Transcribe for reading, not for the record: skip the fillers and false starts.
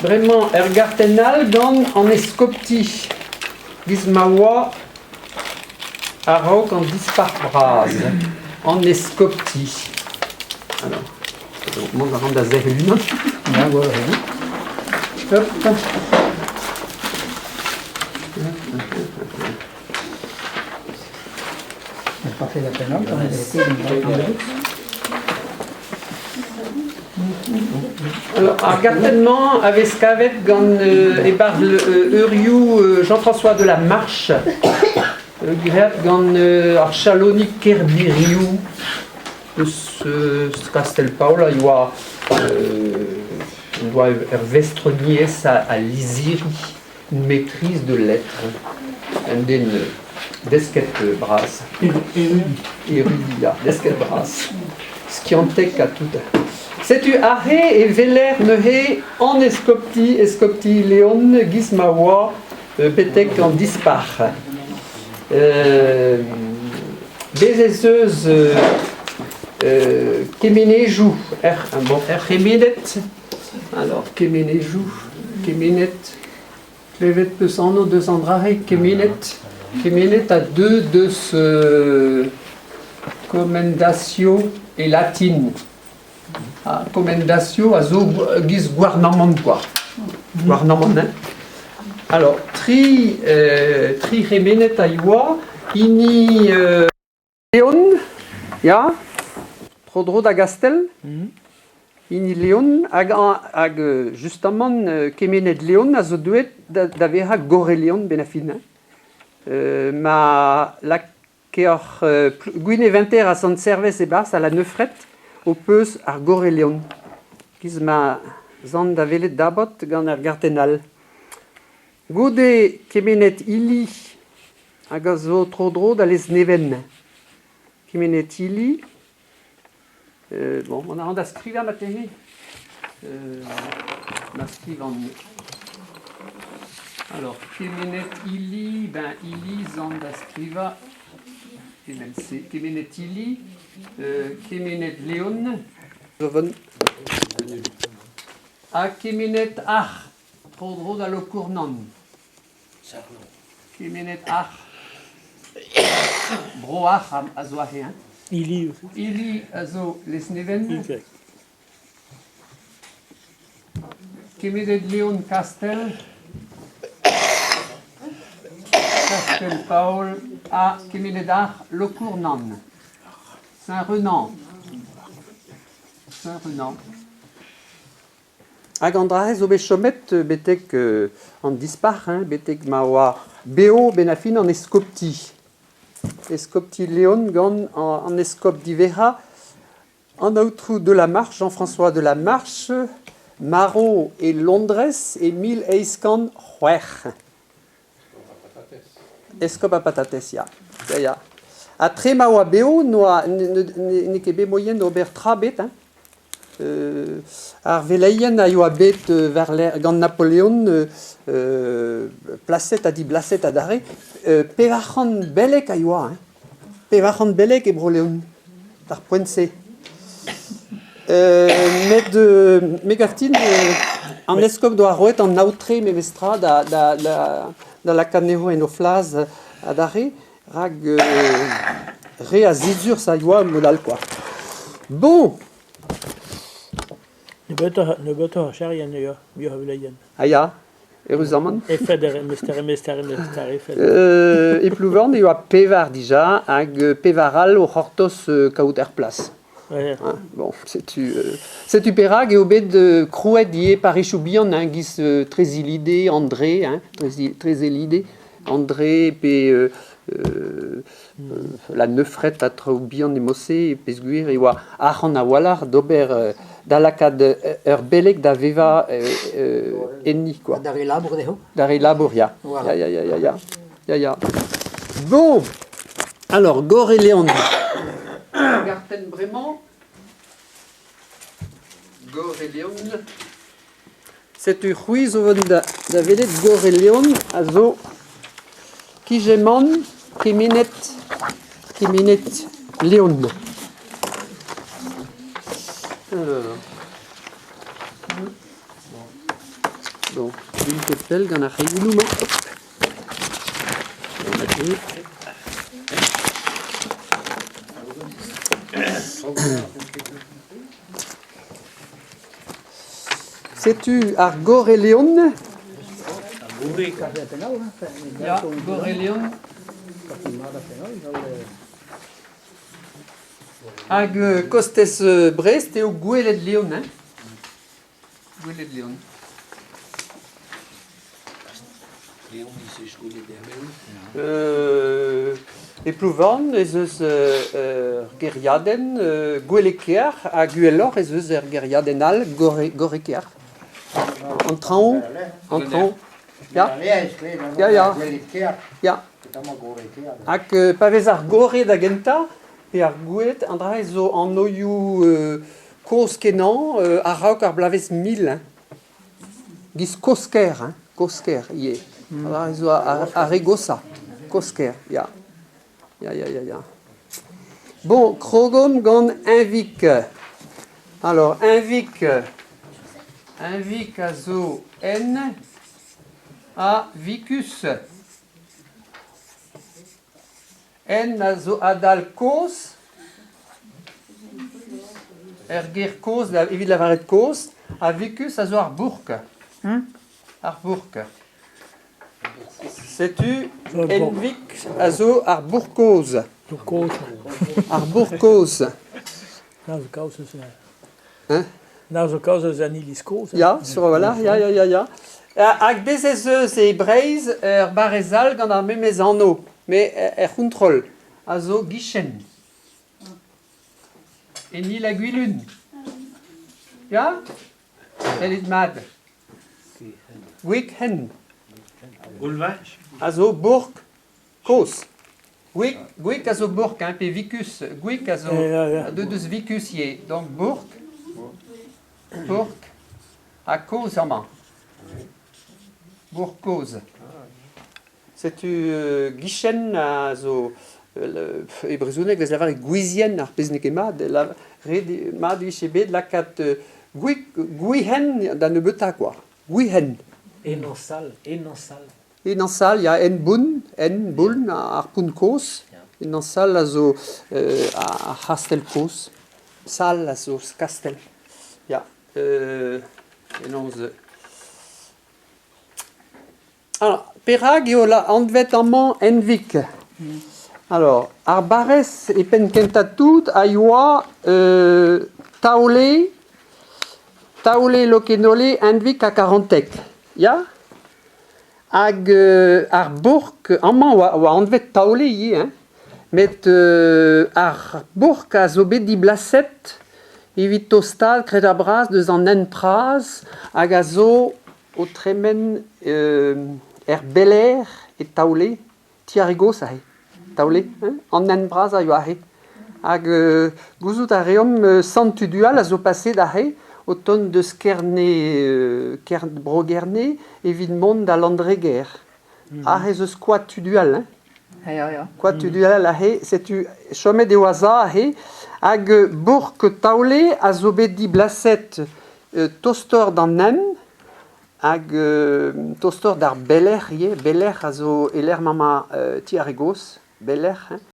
Bremañ ur gartenn all gant an eskopti 'giz ma oa a-raok an Dispac'h bras. An eskopti. Alors, mont a ran da serriñ unan. Ya, gwell eo. Hop. Alors, ar gartenn-mañ a vez kavet gant e-barzh eurioù Jean-François de la Marche, graet gant ar chaloni Kerbiriou eus Kastell-Paol a yoa en doa ur vestroniezh a lizhiri. Une maîtrise de lettres, un den desket bras. Érudit, ya, desket bras. Skiantek ha tout. Setu aze e weler neuze an eskopti, eskopti Leon, giz ma oa betek an dispac'h. Bez ez eus kemenejoù er, bon, er c'hemened Alors, kemenejoù, kemenet, klevet peus anv deus an dra-se, kemenet, kemenet a deu deus commendatio e latin. Ha commendatio a zo giz gouarnamant quoi. Gouarnamant, hein. Alors, tri, tri c'hemenet a yoa, hini Leon, ya, tro-dro da Gastell, hini Leon, hag hag justamant kemennet Leon a zo deuet da vezañ Gorre-Leon 'benn ar fin. Ma lakaoc'h Gwineventer ha Sant-Servez e-barzh ha La Neufret ho peus ar Gorre-Leon. 'Giz ma 'z an da welet dabot gant ar gartenn all. Goude kemennet Ili hag a zo tro-dro da Lesneven. Kemennet Ili. Bon, mont a ran da skrivañ marteze. Ma skrivan. Alors, kemennet Ili, ben Ili 'z an da skrivañ evel-se. Kemennet Ili, kemennet Leon. Ha kemennet Ar. Tro-dro da Lokournan. Kemennet ar Bro Arc'h a zo aze hein. Ili aussi. Ili a zo Lesneven. Y. Kemennet Leon Kastell. Kastell-Paol ha kemennet ar Lokournan. Saint-Renan. Saint-Renan. Hag an dra-se zo bet chomet betek an dispac'h, hein, betek ma oa bev 'benn ar fin an eskopti. Eskopti Leon gant an eskob diwezhañ, an aotrou de la Marche, Jean-François de la Marche, marv e Londrez e 1806. Eskob ha patatez, ya. Ya, ya. Ha tre ma oa bev n'oa n'eo ket bet moaien d'ober tra ebet hein. Ar veleien a yoa bet war-lerc'h gant Napoleon plaset ha diblaset adarre. 400 beleg a yoa hein. 400 beleg e Bro-Leon d'ar poent-se. Met me 'gav din an eskob doa roet an aotre memestra da da da lakaat anezho en o flas adarre rak re a zizurzh a yoa mod all kwa. Bon. Nebeutoc'h nebeutoc'h a charien eo, muioc'h a veleien. Ah ya, eüruzamant. Efed mester mester mester efed. E Plouvorn e oa pevar dija hag pevar all o c'hortoz kaout er plas. Ouais. Hein, bon, setu, setu perak eo bet krouet ivez parrezioù bihan hein, giz Trezilide, André, hein, Trezilide, André pe La Neufret ha traoù bihan e mod-se peogwir e oa arc'hant a-walc'h d'ober da lakaat ur beleg da vevañ enni quoi. Da reiñ labour dezho? Da reiñ labour, ya. Voilà. Ya, ya, ya, ya, ya, ya. Bon, alors Gorre-Leon. Gartenn bremañ. Gorre-Leon. Setu c'hwi zo vont da, da welet Gorre-Leon a zo Kijeman kemenet kemenet Leon. Alors. Bon, n'in ket pell gant ar c'hreiounoù-mañ. Hop. Setu ar Gorre-Leon. Ya, Gorre-Leon. Hag kostez Brest eo gwelet Leon, hein? Gwelet Leon. E Plouvorn ez eus ur gêriadenn Gwelekear hag uheloc'h ez eus ur gêriadenn all Gorrekear. An traoñ, an traoñ. Ya, ya, ya. Ya. Hag pa vez ar gorre da gentañ pe ar goued, an dra-se zo anvioù kozh-kenañ a-raok ar bloavezh 1000 hein. Giz Kozhkêr hein, Kozhkêr ivez. An dra-se zo ar re goshañ, Kozhkêr, ya. Ya, ya, ya, ya. Bon, krogomp gant Eñvig. Alors, Eñvig, Eñvig a zo en ha Vicus. En a zo adal kozh, er ger kozh evit lavaret kozh, ha Vicus a zo ar bourk. Ar bourk. Setu Envig a zo ar bourk kozh. Ar bourk kozh. Hein? Na zo kaoz eus an iliz kozh. Ya, sur a-walc'h, ya, ya, ya, ya. Hag bez' ez eus e Breizh ur barrez all gant ar memes anv, met er c'hontrol, a zo Guichen. En Il-ha-Gwilun. Ya? Sellit mat. Gwikhen. A zo bourk kozh. Gwik, Gwik a zo bourk, hein, pe Vicus. Gwik a zo deut eus Vicus ivez. Donc bourk, bourk ha kozh amañ. Bourk kozh. Setu Guichen a zo e brezhoneg e vez lavaret gwizien ar pezh n'eo ket mat. Ret mat e vije bet lakaat gwik, gwihen da nebeutañ kwa. Gwihen. Ennañ sal, ennañ sal. Ennañ sal, ya, en boun, en boun, ar pount kozh. Ennañ sal a zo ar c'hastell kozh. Sal a zo kastell. Ya, penaos... Alors, perak eo anvet amañ Henvig? Alors, ar barrez e penn kentañ tout a yoa Taole, Taole, Lokenole, Henvig ha Karanteg. Ya? Hag ar bourk amañ oa anvet Taole ivez hein. Met ar bourk a zo bet diblaset evit tostaat kredabl bras deus an hent bras hag a zo o tremen er Bel-Air e Taole, ti ar re gozh aze, Taole, hein, an hent bras a yoa aze. Hag gouzout a reomp Sant Tudual a zo paseet aze o tont deus Kerne, Bro-Gerne evit mont da Landreger. Aze ez eus koad Tudual, hein. Ya, ya. Koad Tudual aze, setu chomet eo a-za aze. Hag bourk Taole a zo bet diblaset tostoc'h d'an hent hag tostoc'h d'ar Belec'h ivez. Belec'h a zo e-lec'h ma emañ ti ar re gozh, Belec'h hein.